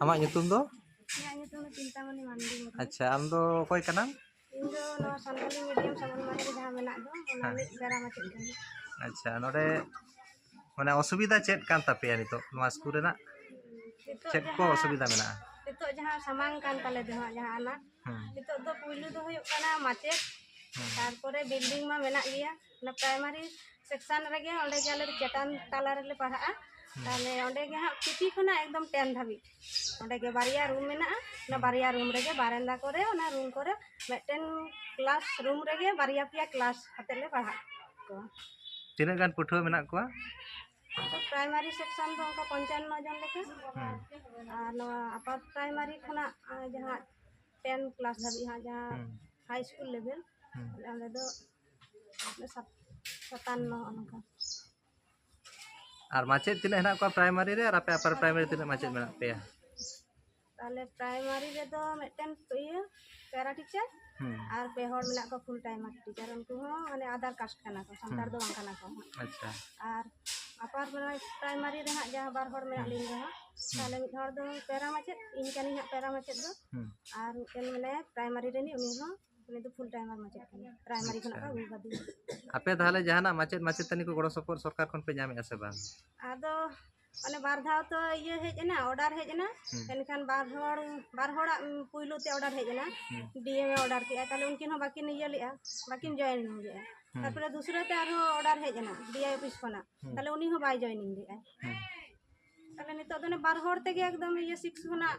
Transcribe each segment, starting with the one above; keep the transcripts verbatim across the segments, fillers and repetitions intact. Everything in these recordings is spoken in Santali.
ᱟᱢᱟᱜ ᱧᱩᱛᱩᱢ ᱫᱚ? ᱤᱧᱟᱹᱜ ᱧᱩᱛᱩᱢ ᱫᱚ ᱪᱤᱱᱛᱟᱢᱚᱱᱤ ᱢᱟᱱᱰᱤ ᱢᱩᱨᱢᱩ᱾ ᱟᱪᱪᱷᱟ, ᱟᱢ ᱫᱚ ᱚᱠᱚᱭ ᱠᱟᱱᱟᱢ? ᱤᱧ ᱫᱚ ᱱᱚᱣᱟ ᱥᱟᱱᱛᱟᱞᱤ ᱢᱤᱰᱤᱭᱟᱢ ᱥᱟᱢᱟᱱ ᱢᱟᱨᱮ ᱨᱮ ᱡᱟᱦᱟᱸ ᱢᱮᱱᱟᱜ ᱫᱚ, ᱚᱱᱟ ᱦᱮᱸ᱾ ᱨᱤᱱᱤᱡ ᱯᱮᱨᱟ ᱢᱟᱪᱮᱫ ᱠᱟᱹᱱᱟᱹᱧ᱾ ᱟᱪᱪᱷᱟ, ᱱᱚᱰᱮ ᱢᱟᱱᱮ ᱚᱥᱩᱵᱤᱫᱷᱟ ᱪᱮᱫ ᱠᱟᱱ ᱛᱟᱯᱮᱭᱟ ᱱᱤᱛᱚᱜ ᱱᱚᱣᱟ ᱥᱠᱩᱞ ᱨᱮᱱᱟᱜ? ᱱᱤᱛᱚᱜ ᱪᱮᱫ ᱠᱚ ᱡᱟᱦᱟᱸ, ᱚᱥᱩᱵᱤᱫᱷᱟ ᱢᱮᱱᱟᱜᱼᱟ? ᱱᱤᱛᱚᱜ ᱡᱟᱦᱟᱸ ᱥᱟᱢᱟᱝ ᱠᱟᱱ ᱛᱟᱞᱮ ᱫᱚ ᱦᱟᱸᱜ, ᱡᱟᱦᱟᱸ ᱟᱱᱟᱴ, ᱦᱩᱸ᱾ ᱱᱤᱛᱚᱜ ᱫᱚ ᱯᱩᱭᱞᱩ ᱫᱚ ᱦᱩᱭᱩᱜ ᱠᱟᱱᱟ ᱢᱟᱪᱮᱫ, ᱦᱩᱸ᱾ ᱛᱟᱨᱯᱚᱨᱮ ᱵᱤᱞᱰᱤᱝ ᱢᱟ ᱢᱮᱱᱟᱜ ᱜᱮᱭᱟ, ᱚᱱᱟ ᱯᱨᱟᱭᱢᱟᱨᱤ ᱥᱮᱠᱥᱟᱱ ᱨᱮᱜᱮ, ᱚᱸᱰᱮ ᱜᱮ ᱟᱞᱮ ᱫᱚ ᱪᱮᱛᱟᱱ ᱛᱟᱞᱟ ᱨᱮᱞᱮ ᱯᱟᱲᱦᱟᱜᱼᱟ᱾ ᱦᱩᱸ᱾ ᱛᱟᱦᱞᱮ ᱚᱸᱰᱮ ᱜᱮ ᱦᱟᱸᱜ ᱠᱮᱡᱤ ᱠᱷᱚᱱᱟᱜ ᱮᱠᱫᱚᱢ ᱴᱮᱱ ᱫᱷᱟᱹᱵᱤᱡ ᱚᱸᱰᱮ ᱜᱮ ᱵᱟᱨᱭᱟ ᱨᱩᱢ ᱢᱮᱱᱟᱜᱼᱟ᱾ ᱚᱱᱟ ᱦᱩᱸ᱾ ᱵᱟᱨᱭᱟ ᱨᱩᱢ ᱨᱮᱜᱮ, ᱵᱟᱨᱮᱱᱫᱟ ᱠᱚᱨᱮ, ᱚᱱᱟ ᱨᱩᱢ ᱠᱚᱨᱮ ᱢᱤᱫᱴᱮᱱ ᱠᱞᱟᱥ ᱨᱩᱢ ᱨᱮᱜᱮ ᱵᱟᱨᱭᱟ ᱯᱮᱭᱟ ᱠᱞᱟᱥ ᱠᱟᱛᱮ ᱞᱮ ᱯᱟᱲᱦᱟᱜ ᱠᱚᱣᱟ᱾ ᱛᱤᱱᱟᱹᱜ ᱜᱟᱱ ᱯᱟᱹᱴᱷᱩᱣᱟᱹ ᱢᱮᱱᱟᱜ ᱠᱚᱣᱟ? ᱛᱚ ᱯᱨᱟᱭᱢᱟᱨᱤ ᱥᱮᱠᱥᱚᱱ ᱫᱚ ᱚᱱᱠᱟ ᱯᱚᱧᱪᱟᱱᱱᱚ ᱡᱚᱱ ᱞᱮᱠᱟ᱾ ᱦᱩᱸ᱾ ᱟᱨ ᱱᱚᱣᱟ ᱟᱯᱟᱨ ᱯᱨᱟᱭᱢᱟᱨᱤ ᱠᱷᱚᱱᱟᱜ, ᱟᱸ, ᱡᱟᱦᱟᱸ ᱴᱮᱱ ᱠᱞᱟᱥ ᱫᱷᱟᱹᱵᱤᱡ ᱦᱟᱸᱜ, ᱡᱟᱦᱟᱸ ᱦᱩᱸ᱾ ᱦᱟᱭ ᱥᱠᱩᱞ ᱞᱮᱵᱮᱞ, ᱦᱩᱸ᱾ ᱚᱸᱰᱮ ᱫᱚ ᱥᱟᱛ-, ᱥᱟᱛᱟᱱᱱᱚ ᱚᱱᱠᱟ᱾ ᱟᱨ ᱢᱟᱪᱮᱫ ᱛᱤᱱᱟᱹᱜ ᱦᱮᱱᱟᱜ ᱠᱚᱣᱟ ᱯᱨᱟᱭᱢᱟᱨᱤ ᱨᱮ, ᱟᱨ ᱟᱯᱮ ᱟᱯᱟᱨ ᱯᱨᱟᱭᱢᱟᱨᱤ ᱛᱤᱱᱟᱹᱜ ᱢᱟᱪᱮᱫ ᱢᱮᱱᱟᱜ ᱯᱮᱭᱟ? ᱛᱟᱦᱞᱮ ᱯᱨᱟᱭᱢᱟᱨᱤ ᱨᱮᱫᱚ ᱢᱤᱫᱴᱮᱱ ᱤᱭᱟᱹ ᱯᱮᱨᱟ ᱴᱤᱪᱟᱨ ᱦᱩᱸ᱾ ᱟᱨ ᱯᱮ ᱦᱚᱲ ᱢᱮᱱᱟᱜ ᱠᱚᱣᱟ ᱯᱷᱩᱞ ᱴᱟᱭᱢᱟᱨ ᱴᱤᱪᱟᱨ᱾ ᱩᱱᱠᱩ ᱦᱚᱸ ᱢᱟᱱᱮ ᱟᱫᱟᱨ ᱠᱟᱥᱴ ᱠᱟᱱᱟ ᱠᱚ, ᱥᱟᱱᱛᱟᱲ ᱦᱩᱸ᱾ ᱫᱚ ᱵᱟᱝ ᱠᱟᱱᱟ ᱠᱚ᱾ ᱟᱪᱪᱷᱟ᱾ ᱟᱨ ᱟᱯᱟᱨ ᱯᱨᱟᱭᱢᱟᱨᱤ ᱨᱮ ᱦᱟᱸᱜ ᱡᱟᱦᱟᱸ ᱵᱟᱨ ᱦᱚᱲ ᱢᱮᱱᱟᱜ ᱦᱩᱸ᱾ ᱞᱤᱧ ᱨᱮᱦᱚᱸ, ᱦᱩᱸ᱾ ᱛᱟᱦᱞᱮ ᱢᱤᱫ ᱦᱚᱲ ᱫᱚ ᱯᱮᱨᱟ ᱢᱟᱪᱮᱫ, ᱤᱧ ᱠᱟᱹᱱᱟᱹᱧ ᱦᱟᱸᱜ ᱯᱮᱨᱟ ᱢᱟᱪᱮᱫ ᱫᱚ, ᱦᱩᱸ᱾ ᱟᱨ ᱢᱤᱫᱴᱮᱱ ᱢᱮᱱᱟᱭᱟ ᱯᱨᱟᱭᱢᱟᱨᱤ ᱨᱤᱱᱤᱡ, ᱩᱱᱤ ᱦᱚᱸ, ᱩᱱᱤ ᱫᱚ ᱯᱷᱩᱞ ᱴᱟᱭᱢᱟᱨ ᱢᱟᱪᱮᱫ ᱠᱟᱱᱟᱭ, ᱯᱨᱟᱭᱢᱟᱨᱤ ᱠᱷᱚᱱᱟᱜ ᱟᱪᱪᱷᱟ᱾ ᱠᱚ ᱟᱹᱜᱩ ᱠᱟᱫᱮᱭᱟ᱾ ᱟᱯᱮ ᱛᱟᱦᱞᱮ ᱡᱟᱦᱟᱱᱟᱜ ᱢᱟᱪᱮᱫ ᱢᱟᱪᱮᱛᱟᱹᱱᱤ ᱠᱚ ᱜᱚᱲᱚ ᱥᱚᱯᱚᱦᱚᱫ ᱥᱚᱨᱠᱟᱨ ᱠᱷᱚᱱ ᱯᱮ ᱧᱟᱢᱮᱫᱼᱟ ᱥᱮ ᱵᱟᱝ? ᱟᱫᱚ ᱚᱱᱮ ᱵᱟᱨ ᱫᱷᱟᱣ ᱛᱚ ᱤᱭᱟᱹ ᱦᱮᱡ ᱮᱱᱟ, ᱚᱰᱟᱨ ᱦᱮᱡ ᱮᱱᱟ, ᱦᱩᱸ᱾ ᱮᱱᱠᱷᱟᱱ ᱵᱟᱨ ᱦᱚᱲ, ᱵᱟᱨ ᱦᱚᱲᱟᱜ, ᱩᱸ, ᱯᱩᱭᱞᱩ ᱛᱮ ᱚᱰᱟᱨ ᱦᱮᱡ ᱮᱱᱟ, ᱦᱩᱸ᱾ ᱰᱤ ᱮᱢ ᱮ ᱚᱰᱟᱨ ᱠᱮᱜᱼᱟ, ᱛᱟᱦᱞᱮ ᱩᱱᱠᱤᱱ ᱦᱚᱸ ᱵᱟᱹᱠᱤᱱ ᱤᱭᱟᱹ ᱞᱮᱜᱼᱟ, ᱵᱟᱹᱠᱤᱱ ᱡᱚᱭᱮᱱ ᱞᱮᱜᱼᱟ᱾ ᱦᱩᱸ᱾ ᱛᱟᱨᱯᱚᱨᱮ ᱫᱩᱥᱨᱟᱹ ᱛᱮ ᱟᱨᱦᱚᱸ ᱚᱰᱟᱨ ᱦᱮᱡ ᱮᱱᱟ ᱰᱤ ᱟᱭ ᱚᱯᱷᱤᱥ ᱠᱷᱚᱱᱟᱜ, ᱦᱩᱸ᱾ ᱛᱟᱦᱞᱮ ᱩᱱᱤ ᱦᱚᱸ ᱵᱟᱭ ᱡᱚᱭᱮᱱᱤᱝ ᱞᱮᱜᱼᱟ᱾ ᱦᱩᱸ᱾ ᱛᱟᱦᱞᱮ ᱱᱤᱛᱚᱜ ᱫᱚ ᱚᱱᱮ ᱵᱟᱨ ᱦᱚᱲ ᱛᱮᱜᱮ ᱮᱠᱫᱚᱢ ᱤᱭᱟᱹ ᱥᱤᱠᱥ ᱠᱷᱚᱱᱟᱜ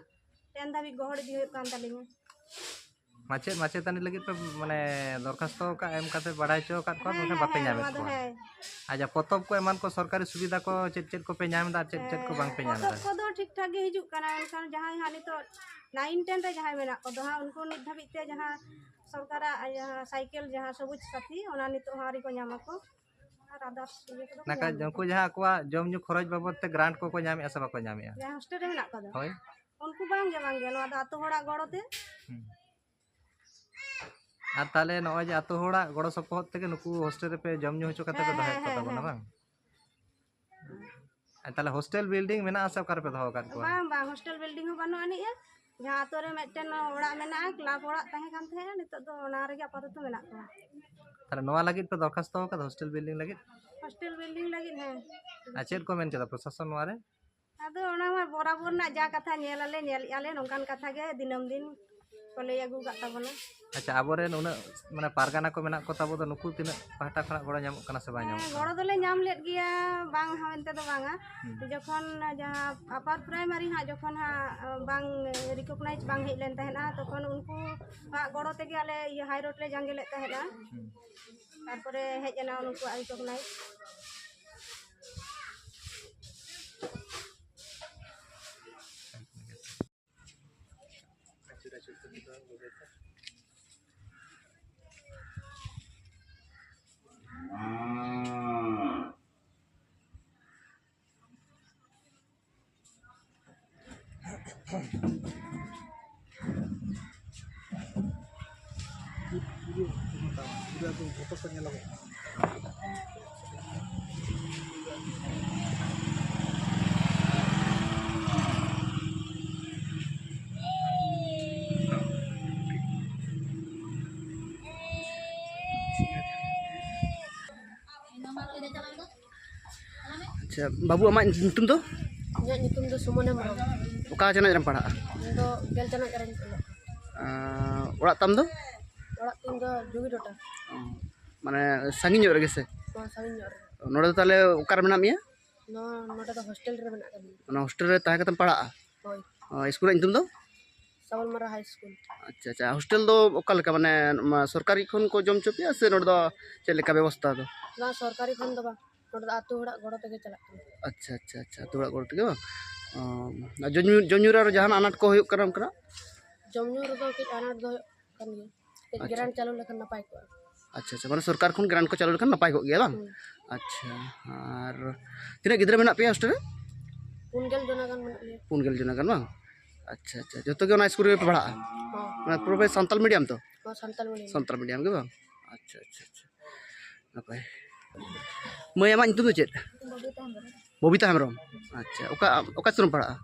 ᱴᱮᱱ ᱫᱷᱟᱹᱵᱤᱡ ᱜᱚᱦᱚᱲ ᱤᱫᱤ ᱦᱩᱭᱩᱜ ᱠᱟᱱ ᱛᱟᱹᱞᱤᱧᱟ᱾ ᱢᱟᱪᱮᱫ ᱢᱟᱪᱮᱛᱟᱹᱱᱤ ᱞᱟᱹᱜᱤᱫ ᱯᱮ, ᱢᱟᱱᱮ, ᱫᱚᱨᱠᱷᱟᱥᱛᱚ ᱟᱠᱟᱫ, ᱮᱢ ᱠᱟᱛᱮ ᱵᱟᱲᱟᱭ ᱦᱚᱪᱚ ᱟᱠᱟᱫ ᱠᱚᱣᱟ, ᱦᱮᱸ, ᱢᱮᱱᱠᱷᱟᱱ ᱦᱮᱸ, ᱵᱟᱯᱮ ᱦᱮᱸ, ᱧᱟᱢᱮᱫ ᱱᱚᱣᱟ ᱫᱚ ᱠᱚᱣᱟ᱾ ᱦᱮᱸ᱾ ᱟᱪᱪᱷᱟ, ᱯᱚᱛᱚᱵ ᱠᱚ ᱮᱢᱟᱱ ᱠᱚ ᱥᱚᱨᱠᱟᱨᱤ ᱥᱩᱵᱤᱫᱷᱟ ᱠᱚ ᱪᱮᱫ ᱪᱮᱫ ᱠᱚᱯᱮ ᱧᱟᱢ ᱮᱫᱟ, ᱪᱮᱫ ᱪᱮᱫ ᱠᱚ ᱦᱮᱸ, ᱵᱟᱝᱯᱮ ᱧᱟᱢ ᱯᱚᱛᱚᱵ ᱮᱫᱟ? ᱠᱚᱫᱚ ᱴᱷᱤᱠ ᱴᱷᱟᱠ ᱜᱮ ᱦᱤᱡᱩᱜ ᱠᱟᱱᱟ, ᱢᱮᱱᱠᱷᱟᱱ ᱡᱟᱦᱟᱸᱭ ᱦᱟᱸᱜ ᱱᱤᱛᱚᱜ ᱱᱟᱭᱤᱱ ᱴᱮᱱ ᱨᱮ ᱡᱟᱦᱟᱸᱭ ᱢᱮᱱᱟᱜ ᱠᱚᱫᱚ ᱦᱟᱸᱜ, ᱩᱱᱠᱩ ᱱᱤᱛ ᱫᱷᱟᱹᱵᱤᱡ ᱛᱮ ᱡᱟᱦᱟᱸ ᱥᱚᱨᱠᱟᱨᱟᱜ ᱡᱟᱦᱟᱸ ᱥᱟᱭᱠᱮᱞ, ᱡᱟᱦᱟᱸ ᱥᱚᱵᱩᱡᱽ ᱥᱟᱛᱷᱤ, ᱚᱱᱟ ᱱᱤᱛᱚᱜ ᱦᱚᱸ ᱟᱹᱣᱨᱤ ᱠᱚ ᱧᱟᱢ ᱟᱠᱚ᱾ ᱟᱨ others ᱤᱭᱟᱹ ᱠᱚᱫᱚ ᱠᱚ ᱱᱟᱠᱟ ᱧᱟᱢ ᱜᱮᱭᱟ ᱩᱱᱠᱩ ᱠᱚ᱾ ᱡᱟᱦᱟᱸ ᱟᱠᱚᱣᱟᱜ ᱡᱚᱢ ᱧᱩ ᱠᱷᱚᱨᱚᱪ ᱵᱟᱵᱚᱫ ᱛᱮ ᱜᱨᱟᱱᱴ ᱠᱚᱠᱚ ᱧᱟᱢᱮᱫᱼᱟ ᱥᱮ ᱵᱟᱠᱚ ᱧᱟᱢᱮᱫᱼᱟ? ᱡᱟᱦᱟᱸ ᱦᱳᱥᱴᱮᱞ ᱨᱮ ᱢᱮᱱᱟᱜ ᱠᱚᱫᱚ? ᱦᱳᱭ᱾ ᱩᱱᱠᱩ ᱵᱟᱝ ᱜᱮ, ᱵᱟᱝ ᱜᱮ, ᱱᱚᱣᱟ ᱫᱚ ᱟᱛᱳ ᱦᱚᱲᱟᱜ ᱜᱚᱲᱚ ᱛᱮ᱾ ᱦᱩᱸ᱾ ᱟᱨ ᱛᱟᱦᱞᱮ ᱱᱚᱜᱼᱚᱭ ᱡᱮ ᱟᱛᱳ ᱦᱚᱲᱟᱜ ᱜᱚᱲᱚ ᱥᱚᱯᱚᱦᱚᱫ ᱛᱮᱜᱮ ᱱᱩᱠᱩ ᱦᱳᱥᱴᱮᱞ ᱨᱮᱯᱮ ᱡᱚᱢ ᱧᱩ ᱦᱚᱪᱚ ᱠᱟᱛᱮ ᱯᱮ ᱦᱮᱸ, ᱫᱚᱦᱚᱭᱮᱫ ᱦᱮᱸ, ᱠᱚ ᱦᱮᱸ, ᱛᱟᱵᱚᱱᱟ, ᱦᱮᱸ᱾ ᱵᱟᱝ? ᱟᱨ ᱛᱟᱦᱚᱞᱮ ᱦᱳᱥᱴᱮᱞ ᱵᱤᱞᱰᱤᱝ ᱢᱮᱱᱟᱜᱼᱟ ᱥᱮ ᱚᱠᱟ ᱨᱮᱯᱮ ᱫᱚᱦᱚ ᱟᱠᱟᱫ ᱠᱚᱣᱟ? ᱵᱟᱝ, ᱵᱟᱝ, ᱦᱳᱥᱴᱮᱞ ᱵᱤᱞᱰᱤᱝ ᱦᱚᱸ ᱵᱟᱹᱱᱩᱜ ᱟᱹᱱᱤᱡᱼᱟ᱾ ᱡᱟᱦᱟᱸ ᱟᱛᱳ ᱨᱮ ᱢᱤᱫᱴᱮᱱ ᱚᱲᱟᱜ ᱢᱮᱱᱟᱜᱼᱟ, ᱠᱞᱟᱵᱽ ᱚᱲᱟᱜ ᱛᱟᱦᱮᱸ ᱠᱟᱱ ᱛᱟᱦᱮᱸᱫᱼᱟ, ᱱᱤᱛᱚᱜ ᱫᱚ ᱚᱱᱟ ᱨᱮᱜᱮ ᱟᱯᱟᱛᱚᱛᱚ ᱢᱮᱱᱟᱜ ᱠᱚᱣᱟ᱾ ᱛᱟᱦᱚᱞᱮ ᱱᱚᱣᱟ ᱞᱟᱹᱜᱤᱫ ᱯᱮ ᱫᱚᱨᱠᱷᱟᱥᱛᱚ ᱟᱠᱟᱫᱟ, ᱦᱳᱥᱴᱮᱞ ᱵᱤᱞᱰᱤᱝ ᱞᱟᱹᱜᱤᱫ? ᱦᱳᱥᱴᱮᱞ ᱵᱤᱞᱰᱤᱝ ᱞᱟᱹᱜᱤᱫ, ᱦᱮᱸ᱾ ᱟᱨ ᱪᱮᱫ ᱠᱚ ᱢᱮᱱ ᱠᱮᱫᱟ ᱯᱨᱚᱥᱟᱥᱚᱱ ᱱᱚᱣᱟ ᱨᱮ? ᱟᱫᱚ ᱚᱱᱟ ᱢᱟ ᱵᱚᱨᱟᱵᱚᱨ ᱨᱮᱱᱟᱜ ᱡᱟ ᱠᱟᱛᱷᱟ, ᱧᱮᱞ ᱟᱞᱮ, ᱧᱮᱞᱮᱫᱼᱟ ᱞᱮ, ᱱᱚᱝᱠᱟᱱ ᱠᱟᱛᱷᱟ ᱜᱮ ᱫᱤᱱᱟᱹᱢ ᱫᱤᱱ ᱠᱚ ᱞᱟᱹᱭ ᱟᱹᱜᱩ ᱟᱠᱟᱫ ᱛᱟᱵᱚᱱᱟ᱾ ᱟᱪᱪᱷᱟ, ᱟᱵᱚᱨᱮᱱ ᱩᱱᱟᱹᱜ ᱢᱟᱱᱮ ᱯᱟᱨᱜᱟᱱᱟ ᱠᱚ ᱢᱮᱱᱟᱜ ᱠᱚ ᱛᱟᱵᱚ ᱫᱚ, ᱱᱩᱠᱩ ᱛᱤᱱᱟᱹᱜ ᱯᱟᱦᱴᱟ ᱠᱷᱚᱱᱟᱜ ᱜᱚᱲᱚ ᱧᱟᱢᱚᱜ ᱠᱟᱱᱟ ᱥᱮ ᱵᱟᱝ ᱧᱟᱢᱚᱜ ᱦᱮᱸ, ᱠᱟᱱᱟ? ᱜᱚᱲᱚ ᱫᱚᱞᱮ ᱧᱟᱢ ᱞᱮᱫ ᱜᱮᱭᱟ, ᱵᱟᱝ ᱦᱚᱸ ᱢᱮᱱᱛᱮ ᱫᱚ ᱵᱟᱝᱟ᱾ ᱦᱩᱸ᱾ ᱡᱚᱠᱷᱚᱱ ᱡᱟᱦᱟᱸ ᱟᱯᱟᱨ ᱯᱨᱟᱭᱢᱟᱨᱤ ᱦᱟᱸᱜ ᱡᱚᱠᱷᱚᱱ ᱦᱟᱸᱜ ᱵᱟᱝ ᱨᱤᱠᱚᱜᱱᱟᱭᱤᱡᱽ ᱵᱟᱝ ᱦᱮᱡ ᱞᱮᱱ ᱛᱟᱦᱮᱸᱫᱼᱟ, ᱛᱚᱠᱷᱚᱱ ᱩᱱᱠᱩᱣᱟᱜ ᱜᱚᱲᱚ ᱛᱮᱜᱮ ᱟᱞᱮ ᱤᱭᱟᱹ ᱦᱟᱭ ᱨᱳᱰ ᱞᱮ ᱡᱟᱸᱜᱮ ᱞᱮᱫ ᱛᱟᱦᱮᱸᱫᱼᱟ᱾ ᱦᱩᱸ᱾ ᱛᱟᱨᱯᱚᱨᱮ ᱦᱮᱡ ᱮᱱᱟ ᱩᱱᱠᱩᱣᱟᱜ ᱨᱤᱠᱚᱜᱱᱟᱭᱤᱡᱽ᱾ ᱟᱪᱪᱷᱟ, ᱵᱟᱹᱵᱩ, ᱟᱢᱟᱜ ᱧᱩᱛᱩᱢ ᱫᱚ? ᱤᱧᱟᱹᱜ ᱧᱩᱛᱩᱢ ᱫᱚ ᱥᱩᱢᱚᱱ ᱦᱮᱢᱵᱨᱚᱢ᱾ ᱚᱠᱟ ᱪᱟᱱᱟᱪ ᱨᱮᱢ ᱯᱟᱲᱦᱟᱜᱼᱟ? ᱤᱧ ᱫᱚ ᱜᱮᱞ ᱪᱟᱱᱟᱪ ᱨᱮᱧ ᱯᱟᱲᱦᱟᱜᱼᱟ᱾ ᱟᱸ, ᱚᱲᱟᱜ ᱛᱟᱢ ᱫᱚ? ᱚᱲᱟᱜ ᱛᱤᱧ ᱫᱚ ᱡᱩᱜᱤ ᱴᱚᱴᱟ᱾ ᱚ, ᱢᱟᱱᱮ ᱥᱟᱺᱜᱤᱧ ᱧᱚᱜ ᱨᱮᱜᱮ ᱥᱮ? ᱦᱚᱸ, ᱥᱟᱺᱜᱤᱧ ᱧᱚᱜ ᱨᱮ᱾ ᱱᱚᱰᱮ ᱫᱚ ᱛᱟᱦᱚᱞᱮ ᱚᱠᱟᱨᱮ ᱢᱮᱱᱟᱜ ᱢᱮᱭᱟ? ᱱᱚᱣᱟ, ᱱᱚᱰᱮ ᱫᱚ ᱦᱳᱥᱴᱮᱞ ᱨᱮ ᱢᱮᱱᱟᱜ ᱟᱠᱟᱫᱤᱧᱟ᱾ ᱚᱱᱟ ᱦᱳᱥᱴᱮᱞ ᱨᱮ ᱛᱟᱦᱮᱸ ᱠᱟᱛᱮᱢ ᱯᱟᱲᱦᱟᱜᱼᱟ? ᱦᱳᱭ᱾ ᱚ, ᱤᱥᱠᱩᱞ ᱨᱮᱱᱟᱜ ᱧᱩᱛᱩᱢ ᱫᱚ? ᱥᱟᱵᱚᱞᱢᱟᱨᱟ ᱦᱟᱭ ᱥᱠᱩᱞ᱾ ᱟᱪᱪᱷᱟ, ᱟᱪᱪᱷᱟ᱾ ᱦᱳᱥᱴᱮᱞ ᱫᱚ ᱚᱠᱟ ᱞᱮᱠᱟ, ᱢᱟᱱᱮ, ᱱᱚᱣᱟ ᱥᱚᱨᱠᱟᱨᱤ ᱠᱷᱚᱱ ᱠᱚ ᱡᱚᱢ ᱦᱚᱪᱚ ᱯᱮᱭᱟ ᱥᱮ ᱱᱚᱰᱮ ᱫᱚ ᱪᱮᱫ ᱞᱮᱠᱟ ᱵᱮᱵᱚᱥᱛᱷᱟ ᱫᱚ? ᱱᱚᱣᱟ ᱥᱚᱨᱠᱟᱨᱤ ᱠᱷᱚᱱ ᱫᱚ ᱵᱟᱝ, ᱱᱚᱰᱮ ᱫᱚ ᱟᱹᱛᱩ ᱦᱚᱲᱟᱜ ᱜᱚᱲᱚ ᱛᱮᱜᱮ ᱪᱟᱞᱟᱜ ᱠᱟᱱᱟ᱾ ᱟᱪᱪᱷᱟ, ᱟᱪᱪᱷᱟ, ᱟᱪᱪᱷᱟ, ᱟᱹᱛᱩ ᱦᱚᱲᱟᱜ ᱜᱚᱲᱚ ᱛᱮᱜᱮ ᱵᱟᱝ? ᱚ, ᱟᱨ ᱡᱚᱢ ᱧᱩ, ᱡᱚᱢ ᱧᱩ ᱨᱮ ᱟᱨᱚ ᱡᱟᱦᱟᱱᱟᱜ ᱟᱱᱟᱴ ᱠᱚ ᱦᱩᱭᱩᱜ ᱠᱟᱱᱟ ᱚᱱᱠᱟᱱᱟᱜ? ᱡᱚᱢ ᱧᱩ ᱨᱮᱫᱚ ᱠᱟᱹᱡ ᱟᱱᱟᱴ ᱫᱚ ᱦᱩᱭᱩᱜ ᱠᱟᱱ ᱜᱮᱭᱟ, ᱠᱟᱹᱡ ᱟᱪᱪᱷᱟ᱾ ᱜᱨᱟᱱᱴ ᱪᱟᱹᱞᱩ ᱞᱮᱠᱷᱟᱱ ᱱᱟᱯᱟᱭ ᱠᱚᱜᱼᱟ᱾ ᱟᱪᱪᱷᱟ, ᱟᱪᱪᱷᱟ, ᱢᱟᱱᱮ ᱥᱚᱨᱠᱟᱨ ᱠᱷᱚᱱ ᱜᱨᱟᱱᱴ ᱠᱚ ᱪᱟᱹᱞᱩ ᱞᱮᱠᱷᱟᱱ ᱱᱟᱯᱟᱭ ᱠᱚᱜ ᱜᱮᱭᱟ ᱵᱟᱝ? ᱦᱩᱸ᱾ ᱟᱪᱪᱷᱟ, ᱟᱨ ᱛᱤᱱᱟᱹᱜ ᱜᱤᱫᱽᱨᱟᱹ ᱢᱮᱱᱟᱜ ᱯᱮᱭᱟ ᱦᱳᱥᱴᱮᱞ ᱨᱮ? ᱯᱩᱱ ᱜᱮᱞ ᱡᱚᱱᱟ ᱜᱟᱱ ᱢᱮᱱᱟᱜ ᱞᱮᱭᱟ᱾ ᱯᱩᱱ ᱜᱮᱞ ᱡᱚᱱᱟ ᱜᱟᱱ ᱵᱟᱝ? ᱟᱪᱪᱷᱟ, ᱟᱪᱪᱷᱟ, ᱡᱚᱛᱚ ᱜᱮ ᱚᱱᱟ ᱥᱠᱩᱞ ᱨᱮᱜᱮ ᱯᱮ ᱯᱟᱲᱦᱟᱜᱼᱟ? ᱦᱚᱸ᱾ ᱢᱟᱱᱮ ᱯᱩᱨᱟᱹ ᱯᱮ ᱥᱟᱱᱛᱟᱲ ᱢᱤᱰᱤᱭᱟᱢ ᱛᱚ? ᱦᱚᱸ, ᱥᱟᱱᱛᱟᱲ ᱢᱤᱰᱤᱭᱟᱢ᱾ ᱥᱟᱱᱛᱟᱲ ᱢᱤᱰᱤᱭᱟᱢ ᱜᱮ ᱵᱟᱝ? ᱟᱪᱪᱷᱟ, ᱟᱪᱪᱷᱟ, ᱟᱪᱪᱷᱟ, ᱱᱟᱯᱟᱭ᱾ ᱢᱟᱹᱭ, ᱟᱢᱟᱜ ᱧᱩᱛᱩᱢ ᱫᱚ ᱪᱮᱫ? ᱵᱚᱵᱤᱛᱟ ᱦᱮᱢᱵᱨᱚᱢ᱾ ᱵᱚᱵᱤᱛᱟ ᱦᱮᱢᱵᱨᱚᱢ᱾ ᱟᱪᱪᱷᱟ, ᱚᱠᱟ, ᱚᱠᱟ ᱥᱠᱩᱞ ᱨᱮᱢ ᱯᱟᱲᱦᱟᱜᱼᱟ?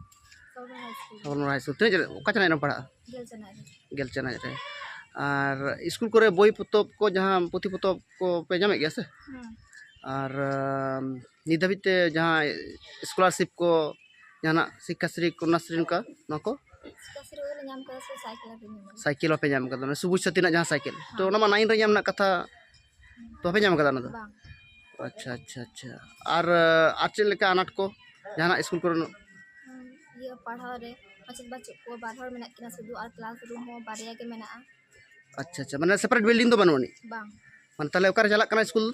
ᱥᱚᱵᱚᱨᱢᱚᱞᱟ ᱦᱟᱭ ᱥᱠᱩᱞ᱾ ᱥᱚᱵᱚᱨᱢᱚᱞᱟ ᱦᱟᱭ ᱥᱠᱩᱞ᱾ ᱛᱤᱱᱟᱹᱜ ᱪᱟᱱᱟᱪ, ᱚᱠᱟ ᱪᱟᱱᱟᱪ ᱨᱮᱢ ᱯᱟᱲᱦᱟᱜᱼᱟ? ᱜᱮᱞ ᱪᱟᱱᱟᱪ ᱨᱮ᱾ ᱜᱮᱞ ᱪᱟᱱᱟᱪ ᱨᱮ᱾ ᱟᱨ ᱥᱠᱩᱞ ᱠᱚᱨᱮ ᱵᱳᱭ ᱯᱚᱛᱚᱵ ᱠᱚ, ᱡᱟᱦᱟᱸ ᱯᱩᱛᱷᱤ ᱯᱚᱛᱚᱵ ᱠᱚ ᱯᱮ ᱧᱟᱢᱮᱫ ᱜᱮᱭᱟ ᱥᱮ? ᱦᱮᱸ᱾ ᱟᱨ ᱟᱢ, ᱱᱤᱛ ᱫᱷᱟᱹᱵᱤᱡ ᱛᱮ ᱡᱟᱦᱟᱸ ᱥᱠᱚᱞᱟᱨᱥᱤᱯ ᱠᱚ, ᱡᱟᱦᱟᱱᱟᱜ ᱥᱤᱠᱠᱷᱟᱥᱨᱤ, ᱠᱚᱱᱱᱟᱥᱨᱤ, ᱱᱚᱝᱠᱟ, ᱱᱚᱣᱟ ᱠᱚ? ᱥᱤᱠᱠᱷᱟᱥᱨᱤ ᱵᱚᱞᱮ ᱧᱟᱢ ᱠᱟᱫᱟ ᱥᱮ ᱥᱟᱭᱠᱮᱞ ᱦᱟᱛᱟᱣ ᱧᱟᱢ ᱠᱟᱫᱟ? ᱥᱟᱭᱠᱮᱞ ᱵᱟᱯᱮ ᱧᱟᱢ ᱠᱟᱫᱟ, ᱚᱱᱟ ᱥᱩᱵᱩᱡᱽ ᱥᱟᱛᱷᱤ ᱨᱮᱱᱟᱜ ᱡᱟᱦᱟᱸ ᱥᱟᱭᱠᱮᱞ, ᱛᱚ ᱦᱮᱸ᱾ ᱚᱱᱟ ᱢᱟ ᱱᱟᱭᱤᱱ ᱨᱮ ᱧᱟᱢ ᱨᱮᱱᱟᱜ ᱠᱟᱛᱷᱟ, ᱛᱚ ᱵᱟᱯᱮ ᱧᱟᱢ ᱠᱟᱫᱟ ᱚᱱᱟ ᱫᱚ? ᱵᱟᱝ᱾ ᱟᱪᱪᱷᱟ, ᱟᱪᱪᱷᱟ, ᱟᱪᱪᱷᱟ᱾ ᱟᱨ, ᱟᱨ ᱪᱮᱫ ᱞᱮᱠᱟ ᱟᱱᱟᱴ ᱠᱚ ᱡᱟᱦᱟᱱᱟᱜ ᱥᱠᱩᱞ ᱠᱚᱨᱮᱱᱟᱜ? ᱦᱩᱸ, ᱤᱭᱟᱹ, ᱯᱟᱲᱦᱟᱣ ᱨᱮ ᱢᱟᱪᱮᱫ ᱵᱟᱹᱪᱩᱜ ᱠᱚᱣᱟ, ᱵᱟᱨ ᱦᱚᱲ ᱢᱮᱱᱟᱜ ᱠᱤᱱᱟ ᱥᱩᱫᱷᱩ, ᱟᱨ ᱠᱞᱟᱥ ᱨᱩᱢ ᱦᱚᱸ ᱵᱟᱨᱭᱟ ᱜᱮ ᱢᱮᱱᱟᱜᱼᱟ᱾ ᱟᱪᱪᱷᱟ, ᱟᱪᱪᱷᱟ, ᱢᱟᱱᱮ ᱥᱮᱯᱟᱨᱮᱴ ᱵᱤᱞᱰᱤᱝ ᱫᱚ ᱵᱟᱹᱱᱩᱜ ᱟᱹᱱᱤᱡ? ᱵᱟᱝ᱾ ᱢᱟᱱᱮ ᱛᱟᱦᱚᱞᱮ ᱚᱠᱟᱨᱮ ᱪᱟᱞᱟᱜ ᱠᱟᱱᱟ ᱥᱠᱩᱞ?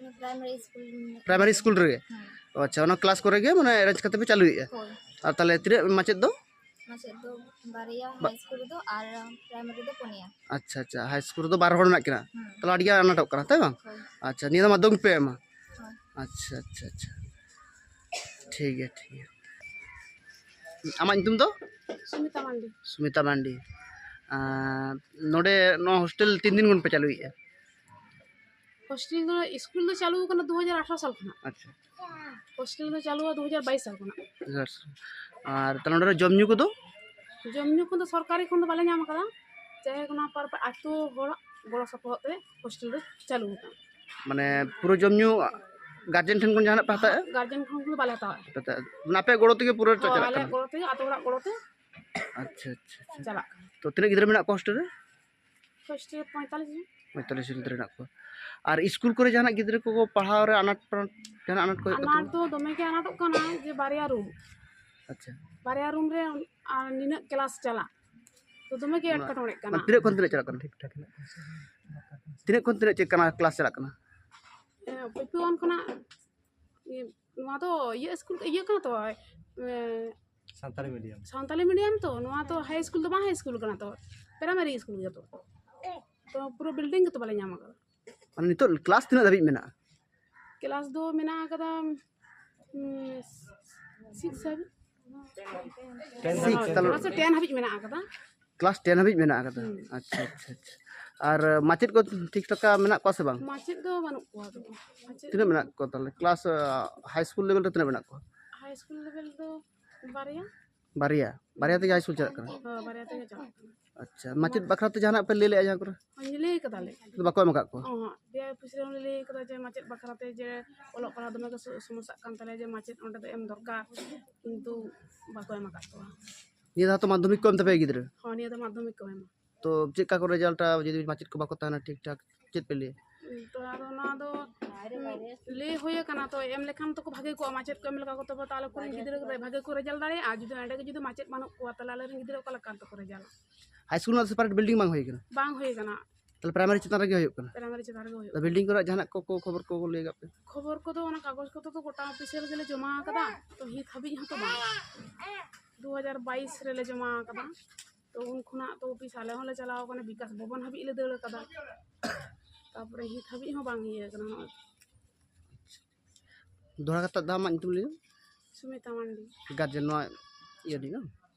ᱚᱱᱟ ᱯᱨᱟᱭᱢᱟᱨᱤ ᱥᱠᱩᱞ ᱢᱮᱱᱟᱜ ᱯᱨᱟᱭᱢᱟᱨᱤ ᱥᱠᱩᱞ ᱨᱮᱜᱮ? ᱦᱮᱸ᱾ ᱚ, ᱟᱪᱪᱷᱟ, ᱚᱱᱟ ᱠᱞᱟᱥ ᱠᱚᱨᱮ ᱜᱮ ᱢᱟᱱᱮ ᱮᱨᱮᱧᱡᱽ ᱠᱟᱛᱮ ᱯᱮ ᱪᱟᱹᱞᱩᱭᱮᱫᱼᱟ? ᱦᱳᱭ᱾ ᱟᱨ ᱛᱟᱦᱚᱞᱮ ᱛᱤᱱᱟᱹᱜ ᱢᱟᱪᱮᱫ ᱫᱚ? ᱢᱟᱪᱮᱫ ᱫᱚ ᱵᱟᱨᱭᱟ, ᱵᱟ- ᱦᱟᱭ ᱥᱠᱩᱞ ᱨᱮᱫᱚ, ᱟᱨ ᱯᱨᱟᱭᱢᱟᱨᱤ ᱨᱮᱫᱚ ᱯᱩᱱᱭᱟ᱾ ᱟᱪᱪᱷᱟ, ᱟᱪᱪᱷᱟ, ᱦᱟᱭ ᱥᱠᱩᱞ ᱨᱮᱫᱚ ᱵᱟᱨ ᱦᱚᱲ ᱢᱮᱱᱟᱜ ᱠᱤᱱᱟ, ᱦᱩᱸ᱾ ᱛᱟᱦᱚᱞᱮ ᱟᱹᱰᱤ ᱜᱟᱱ ᱟᱱᱟᱴᱚᱜ ᱠᱟᱱᱟ, ᱛᱟᱭ ᱵᱟᱝ? ᱦᱳᱭ᱾ ᱟᱪᱪᱷᱟ, ᱱᱤᱭᱟᱹ ᱫᱚ ᱢᱟᱫᱽᱫᱷᱚᱢᱤᱠ ᱯᱮ ᱮᱢᱟ? ᱦᱳᱭ᱾ ᱟᱪᱪᱷᱟ, ᱟᱪᱪᱷᱟ, ᱟᱪᱪᱷᱟ, ᱴᱷᱤᱠ ᱜᱮᱭᱟ, ᱴᱷᱤᱠ ᱜᱮᱭᱟ᱾ ᱟᱢᱟᱜ ᱧᱩᱛᱩᱢ ᱫᱚ? ᱥᱩᱢᱤᱛᱟ ᱢᱟᱱᱰᱤ᱾ ᱥᱩᱢᱤᱛᱟ ᱢᱟᱱᱰᱤ᱾ ᱟᱨ ᱱᱚᱰᱮ ᱱᱚᱣᱟ ᱦᱳᱥᱴᱮᱞ ᱛᱤᱱ ᱫᱤᱱ ᱠᱷᱚᱱ ᱯᱮ ᱪᱟᱹᱞᱩᱭᱮᱫᱼᱟ? ᱦᱳᱥᱴᱮᱞ ᱫᱚ, ᱥᱠᱩᱞ ᱫᱚ ᱪᱟᱹᱞᱩ ᱟᱠᱟᱱᱟ ᱫᱩ ᱦᱟᱡᱟᱨ ᱟᱴᱷᱟᱨᱚ ᱥᱟᱞ ᱠᱷᱚᱱᱟᱜ᱾ ᱟᱪᱪᱷᱟ᱾ ᱦᱳᱥᱴᱮᱞ ᱫᱚ ᱪᱟᱹᱞᱩ ᱫᱩ ᱦᱟᱡᱟᱨ ᱵᱟᱭᱤᱥ ᱥᱟᱞ ᱠᱷᱚᱱᱟᱜ᱾ ᱟᱨ ᱛᱟᱦᱞᱮ ᱱᱚᱰᱮ ᱨᱮ ᱡᱚᱢ ᱧᱩ ᱠᱚᱫᱚ? ᱡᱚᱢ ᱧᱩ ᱠᱚᱫᱚ ᱥᱚᱨᱠᱟᱨᱤ ᱠᱷᱚᱱ ᱫᱚ ᱵᱟᱞᱮ ᱧᱟᱢ ᱟᱠᱟᱫᱟ, ᱡᱟᱭᱦᱳᱠ, ᱱᱚᱣᱟ ᱯᱟᱨ-, ᱟᱹᱛᱩ ᱦᱚᱲᱟᱜ ᱜᱚᱲᱚ ᱥᱚᱯᱚᱦᱚᱫ ᱛᱮ ᱦᱳᱥᱴᱮᱞ ᱫᱚ ᱪᱟᱹᱞᱩ ᱟᱠᱟᱱᱟ᱾ ᱢᱟᱱᱮ ᱯᱩᱨᱟᱹ ᱡᱚᱢ ᱧᱩ ᱜᱟᱨᱡᱮᱱ ᱴᱷᱮᱱ ᱠᱷᱚᱱ ᱡᱟᱦᱟᱱᱟᱜ ᱯᱮ ᱦᱟᱛᱟᱣᱮᱫᱼᱟ? ᱜᱟᱨᱡᱮᱱ ᱠᱷᱚᱱ ᱫᱚ ᱵᱟᱞᱮ ᱦᱟᱛᱟᱣᱟ᱾ ᱟᱯᱮ ᱛᱮ-, ᱢᱟᱱᱮ ᱟᱯᱮᱭᱟᱜ ᱜᱚᱲᱚ ᱛᱮᱜᱮ ᱯᱩᱨᱟᱹ ᱦᱳᱭ, ᱪᱟᱞᱟᱜ ᱟᱞᱮᱭᱟᱜ ᱠᱟᱱᱟ? ᱜᱚᱲᱚ ᱛᱮᱜᱮ, ᱟᱹᱛᱩ ᱦᱚᱲᱟᱜ ᱜᱚᱲᱚ ᱛᱮ ᱟᱪᱪᱷᱟ, ᱟᱪᱪᱷᱟ, ᱟᱪᱪᱷᱟ᱾ ᱪᱟᱞᱟᱜ ᱠᱟᱱᱟ᱾ ᱛᱚ ᱛᱤᱱᱟᱹᱜ ᱜᱤᱫᱽᱨᱟᱹ ᱢᱮᱱᱟᱜ ᱠᱚᱣᱟ ᱦᱳᱥᱴᱮᱞ ᱨᱮ? ᱦᱳᱥᱴᱮᱞ ᱨᱮ ᱯᱚᱸᱭᱛᱟᱞᱤᱥ ᱡᱚᱱ᱾ ᱯᱚᱸᱭᱛᱟᱞᱤᱥ ᱡᱚᱱ ᱜᱤᱫᱽᱨᱟᱹ ᱢᱮᱱᱟᱜ ᱠᱚᱣᱟ᱾ ᱟᱨ ᱥᱠᱩᱞ ᱠᱚᱨᱮ ᱡᱟᱦᱟᱱᱟᱜ ᱜᱤᱫᱽᱨᱟᱹ ᱠᱚᱠᱚ ᱯᱟᱲᱦᱟᱣ ᱨᱮ ᱟᱱᱟᱴ, ᱡᱟᱦᱟᱱᱟᱜ ᱟᱱᱟᱴ ᱠᱚ ᱦᱩᱭᱩᱜ ᱟᱱᱟᱴ ᱛᱟᱠᱚᱣᱟ? ᱫᱚ ᱫᱚᱢᱮ ᱜᱮ ᱟᱱᱟᱴᱚᱜ ᱠᱟᱱᱟ ᱡᱮ ᱵᱟᱨᱭᱟ ᱨᱩᱢ᱾ ᱟᱪᱪᱷᱟ᱾ ᱵᱟᱨᱭᱟ ᱨᱩᱢ ᱨᱮ ᱟᱨ ᱱᱤᱱᱟᱹᱜ ᱠᱞᱟᱥ ᱪᱟᱞᱟᱜ, ᱛᱚ ᱫᱚᱢᱮ ᱜᱮ ᱚᱱᱟ ᱮᱴᱠᱮᱴᱚᱬᱮᱜ ᱠᱟᱱᱟ᱾ ᱢᱟᱱᱮ ᱛᱤᱱᱟᱹᱜ ᱠᱷᱚᱱ ᱛᱤᱱᱟᱹᱜ ᱪᱟᱞᱟᱜ ᱠᱟᱱᱟ? ᱴᱷᱤᱠ ᱴᱷᱟᱠ ᱦᱮᱱᱟᱜ ᱠᱟᱱᱟ ᱥᱮ ᱵᱟᱝ? ᱛᱤᱱᱟᱹᱜ ᱠᱷᱚᱱ ᱛᱤᱱᱟᱹᱜ ᱪᱮᱫ ᱠᱟᱱᱟ, ᱠᱞᱟᱥ ᱪᱟᱞᱟᱜ ᱠᱟᱱᱟ? ᱮ, ᱯᱮ ᱯᱮ ᱚᱣᱟᱱ ᱠᱷᱚᱱᱟᱜ, ᱤᱭᱟᱹ, ᱱᱚᱣᱟ ᱫᱚ ᱤᱭᱟᱹ ᱥᱠᱩᱞ, ᱤᱭᱟᱹ ᱠᱟᱱᱟ ᱛᱚ, ᱮ, ᱥᱟᱱᱛᱟᱲᱤ ᱢᱤᱰᱤᱭᱟᱢ᱾ ᱥᱟᱱᱛᱟᱲᱤ ᱢᱤᱰᱤᱭᱟᱢ ᱛᱚ, ᱱᱚᱣᱟ ᱛᱚ ᱦᱟᱭ ᱥᱠᱩᱞ ᱫᱚ ᱵᱟᱝ ᱦᱟᱭ ᱥᱠᱩᱞ ᱠᱟᱱᱟ ᱛᱚ, ᱯᱨᱟᱭᱢᱟᱨᱤ ᱥᱠᱩᱞ ᱜᱮ ᱛᱚ᱾ ᱛᱚ ᱯᱩᱨᱟᱹ ᱵᱤᱞᱰᱤᱝ ᱜᱮᱛᱚ ᱵᱟᱞᱮ ᱧᱟᱢ ᱟᱠᱟᱫᱟ᱾ ᱢᱟᱱᱮ ᱱᱤᱛᱚᱜ ᱠᱞᱟᱥ ᱛᱤᱱᱟᱹᱜ ᱫᱷᱟᱹᱵᱤᱡ ᱢᱮᱱᱟᱜᱼᱟ? ᱠᱞᱟᱥ ᱫᱚ ᱢᱮᱱᱟᱜ ᱟᱠᱟᱫᱟ, ᱩᱸ, ᱥᱤᱠᱥ ᱦᱟᱹᱵᱤᱡ᱾ ᱥᱤᱠᱥ, ᱛᱟᱦᱞᱮ ᱠᱞᱟᱥ ᱫᱚ ᱴᱮᱱ ᱦᱟᱹᱵᱤᱡ ᱢᱮᱱᱟᱜ ᱟᱠᱟᱫᱟ᱾ ᱠᱞᱟᱥ ᱴᱮᱱ ᱦᱟᱹᱵᱤᱡ ᱢᱮᱱᱟᱜ ᱟᱠᱟᱫᱟ᱾ ᱦᱩᱸ᱾ ᱟᱪᱪᱷᱟ, ᱟᱪᱪᱷᱟ, ᱟᱪᱪᱷᱟ᱾ ᱟᱨ ᱢᱟᱪᱮᱫ ᱠᱚ ᱴᱷᱤᱠ ᱴᱷᱟᱠ ᱢᱮᱱᱟᱜ ᱠᱚᱣᱟ ᱥᱮ ᱵᱟᱝ? ᱢᱟᱪᱮᱫ ᱫᱚ ᱵᱟᱹᱱᱩᱜ ᱠᱚᱣᱟ ᱛᱚ᱾ ᱢᱟᱪᱮᱫ ᱛᱤᱱᱟᱹᱜ ᱢᱮᱱᱟᱜ ᱠᱚᱣᱟ ᱛᱟᱦᱚᱞᱮ? ᱠᱞᱟᱥ, ᱦᱟᱭ ᱥᱠᱩᱞ ᱞᱮᱵᱮᱞ ᱨᱮ ᱛᱤᱱᱟᱹᱜ ᱢᱮᱱᱟᱜ ᱠᱚᱣᱟ? ᱦᱟᱭ ᱥᱠᱩᱞ ᱞᱮᱵᱮᱞ ᱫᱚ ᱵᱟᱨᱭᱟ᱾ ᱵᱟᱨᱭᱟ? ᱵᱟᱨᱭᱟ ᱛᱮᱜᱮ ᱦᱟᱭ ᱥᱠᱩᱞ ᱪᱟᱞᱟᱜ ᱠᱟᱱᱟ? ᱦᱳᱭ, ᱵᱟᱨᱭᱟ ᱛᱮᱜᱮ ᱪᱟᱞᱟᱜ ᱠᱟᱱᱟ᱾ ᱟᱪᱪᱷᱟ, ᱢᱟᱪᱮᱫ ᱵᱟᱠᱷᱨᱟ ᱛᱮ ᱡᱟᱦᱟᱱᱟᱜ ᱯᱮ ᱞᱟᱹᱭ ᱞᱮᱜᱼᱟ ᱡᱟᱦᱟᱸ ᱠᱚᱨᱮ? ᱦᱳᱭ, ᱞᱟᱹᱭ ᱠᱟᱫᱟᱞᱮ᱾ ᱟᱫᱚ ᱵᱟᱠᱚ ᱮᱢ ᱟᱠᱟᱫ ᱠᱚᱣᱟ? ᱚ, ᱦᱚᱸ, ᱰᱤ ᱟᱭ ᱚᱯᱷᱤᱥ ᱨᱮ ᱞᱟᱹᱭ ᱠᱟᱫᱟ ᱡᱮ ᱢᱟᱪᱮᱫ ᱵᱟᱠᱷᱨᱟ ᱛᱮ ᱡᱮ ᱚᱞᱚᱜ ᱯᱟᱲᱦᱟᱜ ᱫᱚᱢᱮ ᱠᱚ ᱥᱚ-, ᱥᱚᱢᱚᱥᱥᱟᱜ ᱠᱟᱱ ᱛᱟᱞᱮᱭᱟ, ᱡᱮ ᱢᱟᱪᱮᱫ ᱚᱸᱰᱮ ᱫᱚ ᱮᱢ ᱫᱚᱨᱠᱟᱨ, ᱠᱤᱱᱛᱩ ᱵᱟᱠᱚ ᱮᱢ ᱟᱠᱟᱫ ᱠᱚᱣᱟ᱾ ᱱᱤᱭᱟᱹ ᱫᱷᱟᱣ ᱛᱚ ᱢᱟᱫᱽᱫᱷᱚᱢᱤᱠ ᱠᱚ ᱮᱢ ᱛᱟᱯᱮᱭᱟ ᱜᱤᱫᱽᱨᱟᱹ? ᱦᱚᱸ, ᱱᱤᱭᱟᱹ ᱫᱷᱟᱣ ᱢᱟᱫᱽᱫᱷᱚᱢᱤᱠ ᱠᱚ ᱮᱢᱟ᱾ ᱛᱚ ᱪᱮᱫ ᱞᱮᱠᱟ ᱠᱚ ᱨᱮᱡᱟᱞᱴ ᱡᱩᱫᱤ ᱢᱟᱪᱮᱫ ᱠᱚ ᱵᱟᱠᱚ ᱛᱟᱦᱮᱱᱟ ᱴᱷᱤᱠ ᱴᱷᱟᱠ, ᱪᱮᱫ ᱯᱮ ᱞᱟᱹᱭᱟ? ᱛᱚ ᱟᱫᱚ ᱱᱚᱣᱟ ᱫᱚ, ᱩᱸ, ᱞᱟᱹᱭ ᱦᱩᱭ ᱟᱠᱟᱱᱟ, ᱛᱚ ᱮᱢ ᱞᱮᱠᱷᱟᱱ ᱛᱚᱠᱚ ᱵᱷᱟᱜᱮ ᱠᱚᱜᱼᱟ, ᱢᱟᱪᱮᱫ ᱠᱚ ᱮᱢ ᱞᱮᱠᱟ ᱠᱚ, ᱛᱚᱵᱮ ᱛᱚ ᱟᱞᱮ ᱠᱚᱨᱮᱱ ᱜᱤᱫᱽᱨᱟᱹ ᱠᱚ ᱵᱷᱟᱜᱮ ᱠᱚ ᱨᱮᱡᱟᱞᱴ ᱫᱟᱲᱮᱭᱟᱜᱼᱟ᱾ ᱡᱩᱫᱤ ᱚᱸᱰᱮ ᱜᱮ ᱡᱩᱫᱤ ᱢᱟᱪᱮᱫ ᱵᱟᱹᱱᱩᱜ ᱠᱚᱣᱟ, ᱛᱟᱦᱞᱮ ᱟᱞᱮ ᱨᱮᱱ ᱜᱤᱫᱽᱨᱟᱹ ᱚᱠᱟ ᱞᱮᱠᱟ ᱛᱮᱠᱚ ᱨᱮᱡᱟᱞᱴ? ᱦᱟᱭ ᱥᱠᱩᱞ ᱨᱮᱱᱟᱜ ᱥᱮᱯᱟᱨᱮᱴ ᱵᱤᱞᱰᱤᱝ ᱵᱟᱝ ᱦᱩᱭ ᱠᱟᱱᱟ? ᱵᱟᱝ ᱦᱩᱭ ᱠᱟᱱᱟ᱾ ᱛᱟᱦᱞᱮ ᱯᱨᱟᱭᱢᱟᱨᱤ ᱪᱮᱛᱟᱱ ᱨᱮᱜᱮ ᱦᱩᱭᱩᱜ ᱠᱟᱱᱟ? ᱯᱨᱟᱭᱢᱟᱨᱤ ᱪᱮᱛᱟᱱ ᱨᱮᱜᱮ ᱦᱩᱭᱩᱜ ᱛᱚ ᱠᱟᱱᱟ᱾ ᱵᱤᱞᱰᱤᱝ ᱠᱚᱨᱮ ᱡᱟᱦᱟᱱᱟᱜ ᱠᱚ, ᱠᱚ ᱠᱷᱚᱵᱚᱨ ᱠᱚ ᱞᱟᱹᱭ ᱠᱟᱜ ᱯᱮ? ᱠᱷᱚᱵᱚᱨ ᱠᱚᱫᱚ ᱚᱱᱟ ᱠᱟᱜᱚᱡᱽ ᱠᱚᱫᱚ ᱛᱚ ᱜᱚᱴᱟ ᱚᱯᱷᱤᱥᱤᱭᱟᱞ ᱜᱮᱞᱮ ᱡᱚᱢᱟ ᱟᱠᱟᱫᱟ, ᱛᱚ ᱦᱤᱛ ᱦᱟᱹᱵᱤᱡ ᱦᱚᱸᱛᱚ ᱵᱟᱝ᱾ ᱫᱩ ᱦᱟᱡᱟᱨ ᱵᱟᱭᱤᱥ ᱨᱮᱞᱮ ᱡᱚᱢᱟ ᱟᱠᱟᱫᱟ, ᱛᱚ ᱩᱱ ᱠᱷᱚᱱᱟᱜ ᱛᱚ ᱚᱯᱷᱤᱥ ᱟᱞᱮ ᱦᱚᱸᱞᱮ ᱪᱟᱞᱟᱣ ᱟᱠᱟᱱᱟ, ᱵᱤᱠᱟᱥ ᱵᱷᱚᱵᱚᱱ ᱦᱟᱹᱵᱤᱡ ᱞᱮ ᱫᱟᱹᱲ ᱟᱠᱟᱫᱟ, ᱛᱟᱨᱯᱚᱨᱮ ᱦᱤᱛ ᱦᱟᱹᱵᱤᱡ ᱦᱚᱸ ᱵᱟᱝ ᱤᱭᱟᱹ ᱟᱠᱟᱱᱟ ᱱᱚᱜᱼᱚᱭ᱾ ᱫᱚᱦᱲᱟ ᱠᱟᱛᱮ ᱫᱚ ᱟᱢᱟᱜ ᱧᱩᱛᱩᱢ ᱞᱟᱹᱭ ᱢᱮ᱾ ᱥᱩᱢᱤᱛᱟ ᱢᱟᱱᱰᱤ᱾ ᱜᱟᱨᱡᱮᱱ ᱱᱚᱣᱟ ᱤᱭᱟᱹ ᱨᱤᱱᱤᱡ ᱵᱟᱝ?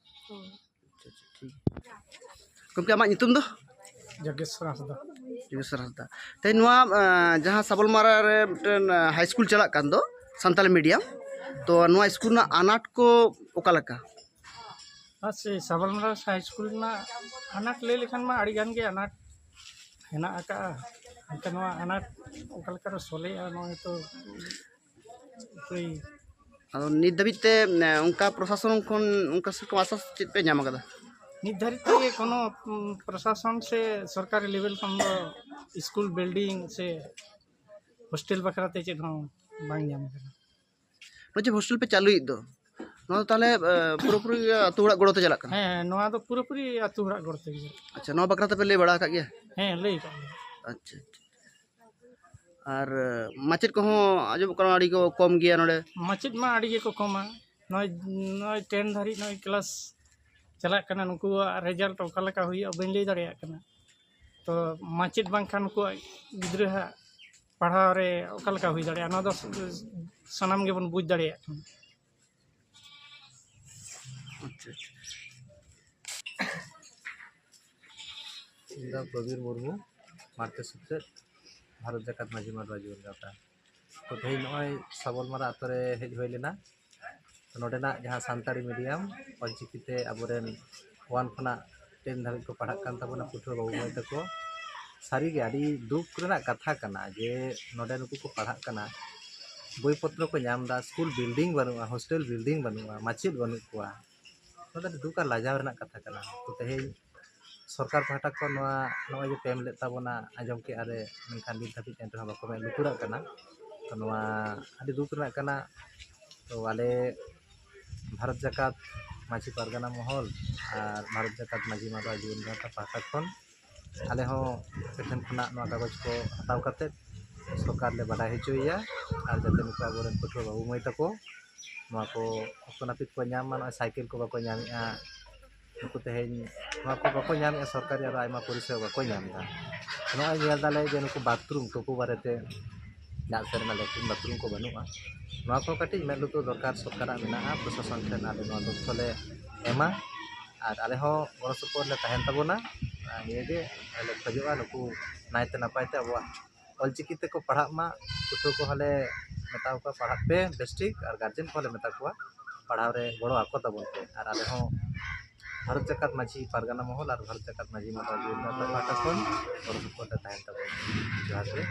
ᱦᱳᱭ᱾ ᱟᱪᱪᱷᱟ, ᱟᱪᱪᱷᱟ, ᱴᱷᱤᱠ᱾ ᱜᱚᱢᱠᱮ, ᱟᱢᱟᱜ ᱧᱩᱛᱩᱢ ᱫᱚ? ᱡᱳᱜᱮᱥᱣᱚᱨ ᱦᱟᱸᱥᱫᱟ᱾ ᱡᱳᱜᱮᱥᱣᱚᱨ ᱦᱟᱸᱥᱫᱟ᱾ ᱛᱮᱦᱮᱧ ᱱᱚᱣᱟ, ᱟᱸ, ᱡᱟᱦᱟᱸ ᱥᱟᱵᱚᱞᱢᱟᱨᱟ ᱨᱮ ᱢᱤᱫᱴᱮᱱ, ᱟᱸ, ᱦᱟᱭ ᱥᱠᱩᱞ ᱪᱟᱞᱟᱜ ᱠᱟᱱ ᱫᱚ, ᱥᱟᱱᱛᱟᱲᱤ ᱢᱤᱰᱤᱭᱟᱢ, ᱛᱚ ᱱᱚᱣᱟ ᱥᱠᱩᱞ ᱨᱮᱱᱟᱜ ᱟᱱᱟᱴ ᱠᱚ ᱚᱠᱟ ᱞᱮᱠᱟ? ᱟᱨ ᱥᱮ ᱥᱟᱵᱚᱞᱢᱟᱨᱟ ᱦᱟᱭ ᱥᱠᱩᱞ ᱨᱮᱱᱟᱜ ᱟᱱᱟᱴ ᱞᱟᱹᱭ ᱞᱮᱠᱷᱟᱱ ᱢᱟ ᱟᱹᱰᱤ ᱜᱟᱱ ᱜᱮ ᱟᱱᱟᱴ ᱦᱮᱱᱟᱜ ᱟᱠᱟᱜᱼᱟ᱾ ᱮᱱᱠᱷᱟᱱ ᱱᱚᱣᱟ ᱟᱱᱟᱴ ᱚᱠᱟ ᱞᱮᱠᱟᱨᱮ ᱥᱚᱞᱦᱮᱜᱼᱟ, ᱱᱚᱜᱼᱚᱭ ᱛᱚ ᱩᱯᱟᱹᱭ ᱟᱫᱚ ᱱᱤᱛ ᱫᱷᱟᱹᱵᱤᱡ ᱛᱮ, ᱮ, ᱚᱱᱠᱟ ᱯᱨᱚᱥᱟᱥᱚᱱ ᱠᱷᱚᱱ ᱚᱱᱠᱟ ᱥᱮᱨᱚᱠᱚᱢ ᱟᱥᱟᱥ ᱪᱮᱫ ᱯᱮ ᱧᱟᱢ ᱟᱠᱟᱫᱟ? ᱱᱤᱛ ᱫᱷᱟᱹᱨᱤᱡ ᱛᱮᱜᱮ ᱠᱳᱱᱳ, ᱩᱢ, ᱯᱨᱚᱥᱟᱥᱚᱱ ᱥᱮ ᱥᱚᱨᱠᱟᱨᱤ ᱞᱮᱵᱮᱞ ᱠᱷᱚᱱ ᱫᱚ ᱥᱠᱩᱞ ᱵᱤᱞᱰᱤᱝ ᱥᱮ ᱦᱳᱥᱴᱮᱞ ᱵᱟᱠᱷᱨᱟ ᱛᱮ ᱪᱮᱫ ᱦᱚᱸ ᱵᱟᱝ ᱧᱟᱢ ᱟᱠᱟᱱᱟ᱾ ᱱᱚᱜᱼᱚᱭ ᱡᱮ ᱦᱳᱥᱴᱮᱞ ᱯᱮ ᱪᱟᱹᱞᱩᱭᱮᱫ ᱫᱚ, ᱱᱚᱣᱟ ᱫᱚ ᱛᱟᱦᱚᱞᱮ, ᱮ, ᱯᱩᱨᱟᱹᱯᱩᱨᱤ ᱟᱹᱛᱩ ᱦᱚᱲᱟᱜ ᱜᱚᱲᱚ ᱛᱮ ᱪᱟᱞᱟᱜ ᱠᱟᱱᱟ? ᱦᱮᱸ, ᱱᱚᱣᱟ ᱫᱚ ᱯᱩᱨᱟᱹᱯᱩᱨᱤ ᱟᱹᱛᱩ ᱦᱚᱲᱟᱜ ᱜᱚᱲᱚ ᱛᱮᱜᱮ᱾ ᱟᱪᱪᱷᱟ, ᱱᱚᱣᱟ ᱵᱟᱠᱷᱨᱟ ᱛᱮᱯᱮ ᱞᱟᱹᱭ ᱵᱟᱲᱟ ᱟᱠᱟᱫ ᱜᱮᱭᱟ? ᱦᱮᱸ, ᱞᱟᱹᱭ ᱟᱠᱟᱫ ᱜᱮᱭᱟ᱾ ᱟᱪᱪᱷᱟ, ᱟᱪᱪᱷᱟ᱾ ᱟᱨ, ᱮ, ᱢᱟᱪᱮᱫ ᱠᱚᱦᱚᱸ ᱟᱸᱡᱚᱢᱚᱜ ᱠᱟᱱᱟ ᱟᱹᱰᱤ ᱠᱚ ᱠᱚᱢ ᱜᱮᱭᱟ ᱱᱚᱰᱮ᱾ ᱢᱟᱪᱮᱫ ᱢᱟ ᱟᱹᱰᱤ ᱜᱮᱠᱚ ᱠᱚᱢᱟ᱾ ᱱᱚᱜᱼᱚᱭ, ᱱᱚᱜᱼᱚᱭ ᱴᱮᱱ ᱫᱷᱟᱹᱨᱤᱡ ᱱᱚᱜᱼᱚᱭ ᱠᱞᱟᱥ ᱪᱟᱞᱟᱜ ᱠᱟᱱᱟ, ᱱᱩᱠᱩᱣᱟᱜ ᱨᱮᱡᱟᱞᱴ ᱚᱠᱟ ᱞᱮᱠᱟ ᱦᱩᱭᱩᱜᱼᱟ ᱵᱟᱹᱧ ᱞᱟᱹᱭ ᱫᱟᱲᱮᱭᱟᱜ ᱠᱟᱱᱟ᱾ ᱛᱚ ᱢᱟᱪᱮᱫ ᱵᱟᱝᱠᱷᱟᱱ ᱱᱩᱠᱩᱣᱟᱜ ᱜᱤᱫᱽᱨᱟᱹ ᱦᱟᱸᱜ ᱯᱟᱲᱦᱟᱣ ᱨᱮ ᱚᱠᱟ ᱞᱮᱠᱟ ᱦᱩᱭ ᱫᱟᱲᱮᱭᱟᱜᱼᱟ, ᱱᱚᱣᱟ ᱫᱚ ᱥᱟᱱᱟᱢ ᱜᱮᱵᱚᱱ ᱵᱩᱡᱽ ᱫᱟᱲᱮᱭᱟᱜ ᱠᱟᱱᱟ᱾ ᱟᱪᱪᱷᱟ, ᱟᱪᱪᱷᱟ᱾ ᱤᱧ ᱫᱚ ᱯᱨᱚᱵᱤᱨ ᱢᱩᱨᱢᱩ, ᱢᱟᱨᱛᱮ ᱥᱩᱛᱨᱮᱫ, ᱵᱷᱟᱨᱚᱛ ᱡᱟᱠᱟᱛ ᱢᱟᱹᱡᱷᱤ ᱢᱟᱰᱣᱟ ᱡᱩᱣᱟᱹᱱ ᱜᱟᱶᱛᱟ᱾ ᱛᱚ, ᱛᱮᱦᱮᱧ ᱱᱚᱜᱼᱚᱭ ᱥᱟᱵᱚᱞᱢᱟᱨᱟ ᱟᱛᱳ ᱨᱮ ᱦᱮᱡ ᱦᱩᱭ ᱞᱮᱱᱟ᱾ ᱛᱚ, ᱱᱚᱰᱮᱱᱟᱜ ᱡᱟᱦᱟᱸ ᱥᱟᱱᱛᱟᱲᱤ ᱢᱤᱰᱤᱭᱟᱢ ᱚᱞᱪᱤᱠᱤ ᱛᱮ ᱟᱵᱚᱨᱮᱱ ᱳᱣᱟᱱ ᱠᱷᱚᱱᱟᱜ ᱴᱮᱱ ᱫᱷᱟᱹᱵᱤᱡ ᱠᱚ ᱯᱟᱲᱦᱟᱜ ᱠᱟᱱ ᱛᱟᱵᱚᱱᱟ ᱯᱟᱹᱴᱷᱩᱣᱟᱹ ᱵᱟᱹᱵᱩ ᱢᱟᱹᱭ ᱛᱟᱠᱚ, ᱥᱟᱹᱨᱤᱜᱮ ᱟᱹᱰᱤ ᱫᱩᱠ ᱨᱮᱱᱟᱜ ᱠᱟᱛᱷᱟ ᱠᱟᱱᱟ ᱡᱮ ᱱᱚᱰᱮ ᱱᱩᱠᱩ ᱠᱚ ᱯᱟᱲᱦᱟᱜ ᱠᱟᱱᱟ, ᱵᱳᱭ ᱯᱚᱛᱨᱚ ᱠᱚ ᱧᱟᱢ ᱮᱫᱟ, ᱥᱠᱩᱞ ᱵᱤᱞᱰᱤᱝ ᱵᱟᱹᱱᱩᱜᱼᱟ, ᱦᱳᱥᱴᱮᱞ ᱵᱤᱞᱰᱤᱝ ᱵᱟᱹᱱᱩᱜᱼᱟ, ᱢᱟᱪᱮᱫ ᱵᱟᱹᱱᱩᱜ ᱠᱚᱣᱟ᱾ ᱱᱚᱣᱟ ᱫᱚ ᱟᱹᱰᱤ ᱫᱩᱠ ᱟᱨ ᱞᱟᱡᱟᱣ ᱨᱮᱱᱟᱜ ᱠᱟᱛᱷᱟ ᱠᱟᱱᱟ᱾ ᱛᱚ, ᱛᱮᱦᱮᱧ ᱥᱚᱨᱠᱟᱨ ᱯᱟᱦᱴᱟ ᱠᱷᱚᱱ ᱱᱚᱣᱟ ᱱᱚᱜᱼᱚᱭ ᱡᱮ ᱯᱮ ᱮᱢ ᱞᱮᱫ ᱛᱟᱵᱚᱱᱟ, ᱟᱸᱡᱚᱢ ᱠᱮᱫᱼᱟ ᱞᱮ, ᱢᱮᱱᱠᱷᱟᱱ ᱱᱤᱛ ᱫᱷᱟᱹᱵᱤᱡ ᱮᱱ ᱨᱮᱦᱚᱸ ᱵᱟᱠᱚ ᱢᱮᱫ ᱞᱩᱛᱩᱨᱟᱜ ᱠᱟᱱᱟ᱾ ᱛᱚ, ᱱᱚᱣᱟ ᱟᱹᱰᱤ ᱫᱩᱠ ᱨᱮᱱᱟᱜ ᱠᱟᱱᱟ᱾ ᱛᱚ, ᱟᱞᱮ ᱵᱷᱟᱨᱚᱛ ᱡᱟᱠᱟᱛ ᱢᱟᱹᱡᱷᱤ ᱯᱟᱨᱜᱟᱱᱟ ᱢᱚᱦᱚᱞ ᱟᱨ ᱵᱷᱟᱨᱚᱛ ᱡᱟᱠᱟᱛ ᱢᱟᱹᱡᱷᱤ ᱢᱟᱰᱣᱟ ᱡᱩᱣᱟᱹᱱ ᱜᱟᱶᱛᱟ ᱯᱟᱦᱴᱟ ᱠᱷᱚᱱ ᱟᱞᱮ ᱦᱚᱸ ᱟᱯᱮ ᱴᱷᱮᱱ ᱠᱷᱚᱱᱟᱜ ᱱᱚᱣᱟ ᱠᱟᱜᱚᱡᱽ ᱠᱚ ᱦᱟᱛᱟᱣ ᱠᱟᱛᱮᱫ ᱥᱚᱨᱠᱟᱨ ᱞᱮ ᱵᱟᱰᱟᱭ ᱦᱚᱪᱚᱭᱮᱭᱟ, ᱟᱨ ᱡᱟᱛᱮ ᱱᱩᱠᱩ ᱟᱵᱚᱨᱮᱱ ᱯᱟᱹᱴᱷᱩᱣᱟᱹ ᱵᱟᱹᱵᱩ ᱢᱟᱹᱭ ᱛᱟᱠᱚ ᱱᱚᱣᱟ ᱠᱚ ᱚᱠᱛᱚ ᱱᱟᱹᱯᱤᱛ ᱠᱚ ᱧᱟᱢ ᱢᱟ᱾ ᱱᱚᱜᱼᱚᱭ ᱥᱟᱭᱠᱮᱞ ᱠᱚ ᱵᱟᱠᱚ ᱧᱟᱢᱮᱫᱼᱟ, ᱱᱩᱠᱩ ᱛᱮᱦᱮᱧ ᱱᱚᱣᱟ ᱠᱚ ᱵᱟᱠᱚ ᱧᱟᱢᱮᱫᱼᱟ, ᱥᱚᱨᱠᱟᱨᱤ ᱟᱨᱚ ᱟᱭᱢᱟ ᱯᱚᱨᱤᱥᱮᱵᱟ ᱵᱟᱠᱚ ᱧᱟᱢ ᱮᱫᱟ᱾ ᱱᱚᱜᱼᱚᱭ ᱧᱮᱞ ᱫᱟᱞᱮ ᱡᱮ ᱱᱩᱠᱩ ᱵᱟᱛᱷᱨᱩᱢ ᱛᱩᱯᱩ ᱵᱟᱨᱮᱛᱮ ᱫᱟᱜ ᱥᱮᱫ ᱨᱮᱱᱟᱜ ᱞᱮᱴᱨᱤᱱ ᱵᱟᱛᱷᱨᱩᱢ ᱠᱚ ᱵᱟᱹᱱᱩᱜᱼᱟ᱾ ᱱᱚᱣᱟ ᱠᱚ ᱠᱟᱹᱴᱤᱡ ᱢᱮᱫ ᱞᱩᱛᱩᱨ ᱫᱚᱨᱠᱟᱨ ᱥᱚᱨᱠᱟᱨᱟᱜ ᱢᱮᱱᱟᱜᱼᱟ, ᱯᱨᱚᱥᱟᱥᱚᱱ ᱴᱷᱮᱱ ᱟᱞᱮ ᱱᱚᱣᱟ ᱛᱚᱛᱛᱷᱚ ᱞᱮ ᱮᱢᱟ, ᱟᱨ ᱟᱞᱮ ᱦᱚᱸ ᱜᱚᱲᱚ ᱥᱚᱯᱚᱦᱚᱫ ᱞᱮ ᱛᱟᱦᱮᱱ ᱛᱟᱵᱚᱱᱟ᱾ ᱟᱨ ᱱᱤᱭᱟᱹᱜᱮ ᱟᱞᱮ ᱠᱷᱚᱡᱚᱜᱼᱟ, ᱱᱩᱠᱩ ᱱᱟᱭᱛᱮ ᱱᱟᱯᱟᱭ ᱛᱮ ᱟᱵᱚᱣᱟᱜ ᱚᱞᱪᱤᱠᱤ ᱛᱮᱠᱚ ᱯᱟᱲᱦᱟᱜ ᱢᱟ, ᱯᱟᱹᱴᱷᱩᱣᱟᱹ ᱠᱚᱦᱚᱸ ᱞᱮ ᱢᱮᱛᱟ ᱠᱚᱣᱟ ᱯᱟᱲᱦᱟᱜ ᱯᱮ ᱵᱮᱥᱴᱷᱤᱠ, ᱟᱨ ᱜᱟᱨᱡᱮᱱ ᱠᱚᱦᱚᱸ ᱞᱮ ᱢᱮᱛᱟ ᱠᱚᱣᱟ ᱯᱟᱲᱦᱟᱣ ᱨᱮ ᱜᱚᱲᱚ ᱟᱠᱚ ᱛᱟᱵᱚᱱ ᱯᱮ᱾ ᱟᱨ ᱟᱞᱮ ᱦᱚᱸ ᱵᱷᱟᱨᱚᱛ ᱡᱟᱠᱟᱛ ᱢᱟᱹᱡᱷᱤ ᱯᱟᱨᱜᱟᱱᱟ ᱢᱚᱦᱚᱞ ᱟᱨ ᱵᱷᱟᱨᱚᱛ ᱡᱟᱠᱟᱛ ᱢᱟᱹᱡᱷᱤ ᱢᱟᱰᱣᱟ ᱡᱩᱣᱟᱹᱱ ᱜᱟᱶᱛᱟ ᱯᱟᱦᱴᱟ ᱠᱷᱚᱱ ᱜᱚᱲᱚ ᱥᱚᱯᱚᱦᱚᱫ ᱞᱮ ᱛᱟᱦᱮᱱ ᱛᱟᱵᱚᱱᱟ᱾ ᱡᱚᱦᱟᱨ ᱜᱮ᱾